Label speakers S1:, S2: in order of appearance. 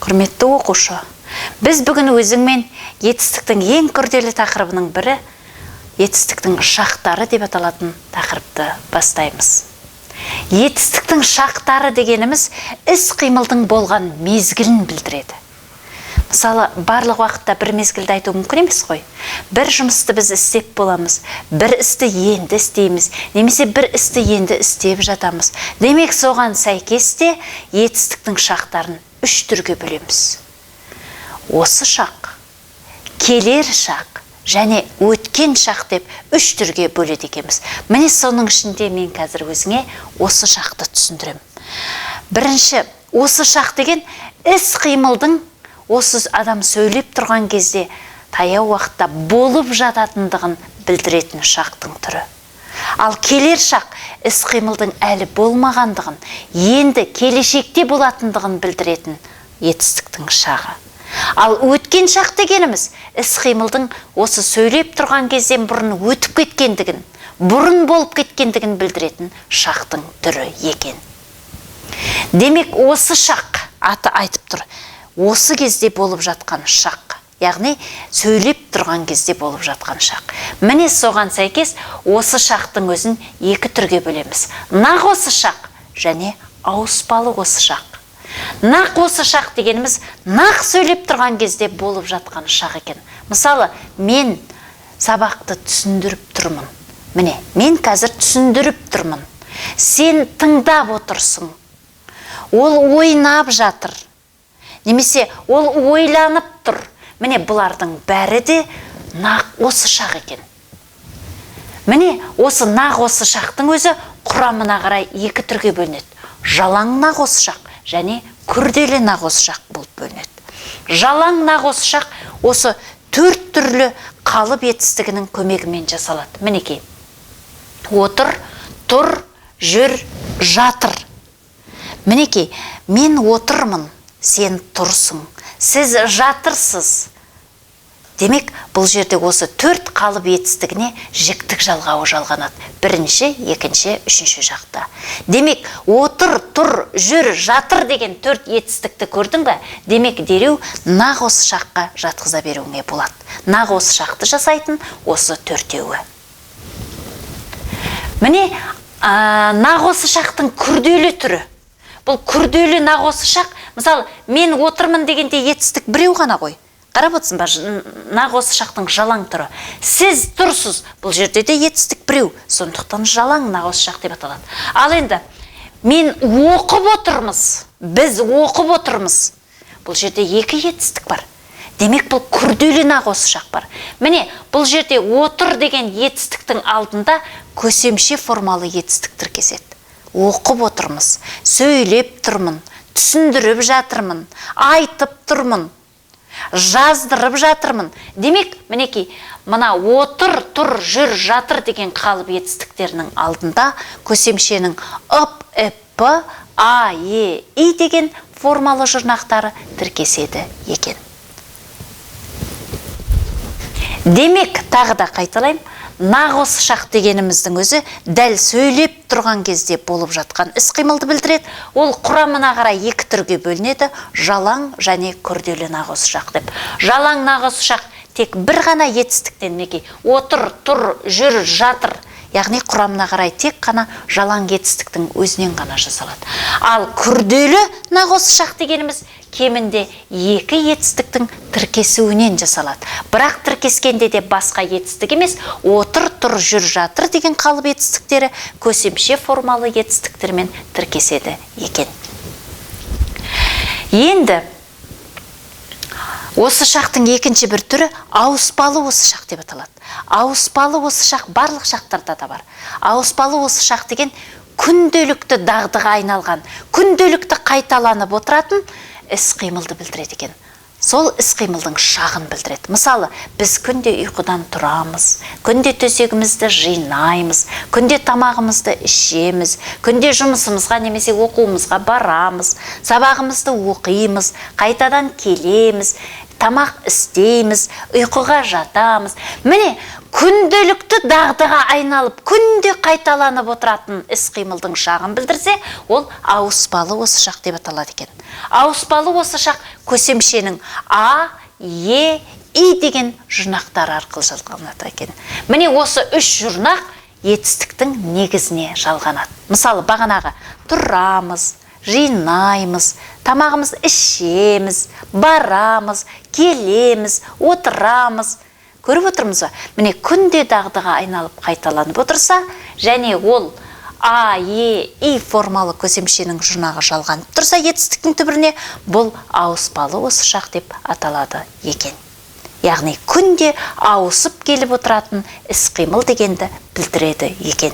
S1: Құрметті оқушы, біз бүгін өзіңмен етістіктің ең күрделі тақырыбының бірі етістіктің шақтары деп аталатын тақырыпты бастаймыз. Етістіктің шақтары дегеніміз іс қимылдың болған мезгілін білдіреді. Мысалы, барлық уақытта бір мезгілді айту мүмкін емес қой. Бір жұмысты біз істеп боламыз, бір істі енді істейміз, немесе бір істі енді істеп жатамыз. Демек, соған сәйкес те етістіктің шақтарын үш түрге бөлеміз. Осы шақ, келер шақ және өткен шақ деп үш түрге бөледі екенбіз. Міне, соның ішінде мен қазір өзіңе осы шақты түсіндіремін. Бірінші, осы шақ деген іс қимылдың осы адам сөйлеп тұрған кезде таяу уақытта болып жататындығын білдіретін шақтың түрі. Ал келер шақ іс қимылдың әлі болмағандығын, енді келешекте болатындығын білдіретін етістіктің шағы. Ал өткен шақ дегеніміз іс қимылдың осы сөйлеп тұрған кезден бұрын өтіп кеткендігін, бұрын болып кеткендігін білдіретін шақтың түрі екен. Демек, осы шақ аты айтып тұр. Осы кезде болып жатқан шақ, яғни сөйлеп тұрған кезде болып жатқан шақ. Міне, соған сәйкес осы шақтың өзін екі түрге бөлеміз. Нақ осы шақ және ауыспалы осы шақ. Нақ осы шақ дегеніміз нақ сөйлеп тұрған кезде болып жатқан шақ екен. Мысалы, мен сабақты түсіндіріп тұрмын. Міне, мен қазір түсіндіріп тұрмын. Сен тыңдап отырсың. Ол ойнап жатыр. Немесе ол ойланып тұр. Міне, бұлардың бәрі де нақ осы шақ екен. Міне, осы нақ осы шақтың өзі құрамына қарай екі түрге бөлінеді. Жалаң нақ осы шақ және күрделі нақ осы шақ болып бөлінеді. Жалаң нақ осы шақ осы төрт түрлі қалып етістігінің көмегімен жасалады. Мінекей, отыр, тұр, жүр, жатыр. Мінекей, мен отырмын, сен тұрсың, сіз жатырсыз. Демек, бұл жерде осы төрт қалып етістігіне жіктік жалғауы жалғанады. Бірінші, екінші, үшінші жақта. Демек, отыр, тұр, жүр, жатыр деген төрт етістікті көрдің бе? Демек, дереу нақ осы шаққа жатқыза беруіңе болады. Нақ осы шақты жасайтын осы төртеуі. Міне, нақ осы шақтың күрделі түрі. Бұл күрделі нақ осы шақ, мысалы, мен отырмын дегенде етістік біреу ғана ғой. Қарап отырсың ба, нақ осы шақтың жалаң түрі. Сіз тұрсыз, бұл жерде де етістік біреу, сондықтан жалаң нақ осы шақ деп аталады. Ал енді мен оқып отырмыз, біз оқып отырмыз. Бұл жерде екі етістік бар. Демек, бұл күрделі нақ осы шақ бар. Міне, бұл жерде отыр деген етістіктің алдында көсемше формалы етістік тіркеседі. Оқып отырмыз, сөйлеп тұрмын, түсіндіріп жатырмын, айтып тұрмын, жаздырып жатырмын. Демек, мінекей, мына отыр, тұр, жүр, жатыр деген қалып етістіктерінің алдында көсемшенің ып, іп, а, е, и деген формалы жұрнақтары тіркеседі екен. Демек, тағы да қайталаймын, нақ осы шақ дегеніміздің өзі дәл сөйлеп тұрған кезде болып жатқан іс-қимылды білдіреді. Ол құрамына қарай екі түрге бөлінеді, жалаң және күрделі нақ осы шақ деп. Жалаң нақ осы шақ тек бір ғана етістіктен, мінекей, отыр, тұр, жүр, жатыр, яғни құрамына қарай тек қана жалаң етістіктің өзінен ғана жасалады. Ал күрделі нақ осы шақ дегеніміз кемінде екі етістіктің тіркесуінен жасалады. Бірақ тіркескенде де басқа етістік емес, отыр, тұр, жүр, жатыр деген қалып етістіктері көсемше формалы етістіктермен тіркеседі екен. Енді осы шақтың екінші бір түрі ауыспалы осы шақ деп аталады. Ауыспалы осы шақ барлық шақтарда да бар. Ауыспалы осы шақ деген күнделікті дағдыға айналған, күнделікті қайталанып отыратын іс-қимылды білдіреді екен. Сол іс-қимылдың шағын білдіреді. Мысалы, біз күнде ұйқыдан тұрамыз, күнде төсегімізді жинаймыз, күнде тамағымызды ішеміз, күнде жұмысымызға немесе оқуымызға барамыз, сабағымызды оқимыз, қайтадан келеміз, тамақ істейміз, ұйқыға жатамыз. Міне, Күнделікті дағдыға айналып, күнде қайталанып отыратын іс-қимылдың шағын білдірсе, ол ауыспалы осы шақ деп аталады екен. Ауыспалы осы шақ көсемшенің а, е, и деген жұрнақтары арқылы жалғанады екен. Міне, осы үш жұрнақ етістіктің негізіне жалғанады. Мысалы, бағанағы тұрамыз, жинаймыз, тамағымыз ішеміз, барамыз, келеміз, отырамыз. Көріп отырмыз ба? Міне, күнде дағдыға айналып, қайталанып отырса және ол а, е, и формалы көсемшенің жұрнағы жалғанып тұрса етістіктің түбіріне, бұл ауыспалы осы шақ деп аталады екен. Яғни күнде ауысып келіп отыратын іс-қимыл дегенді білдіреді екен.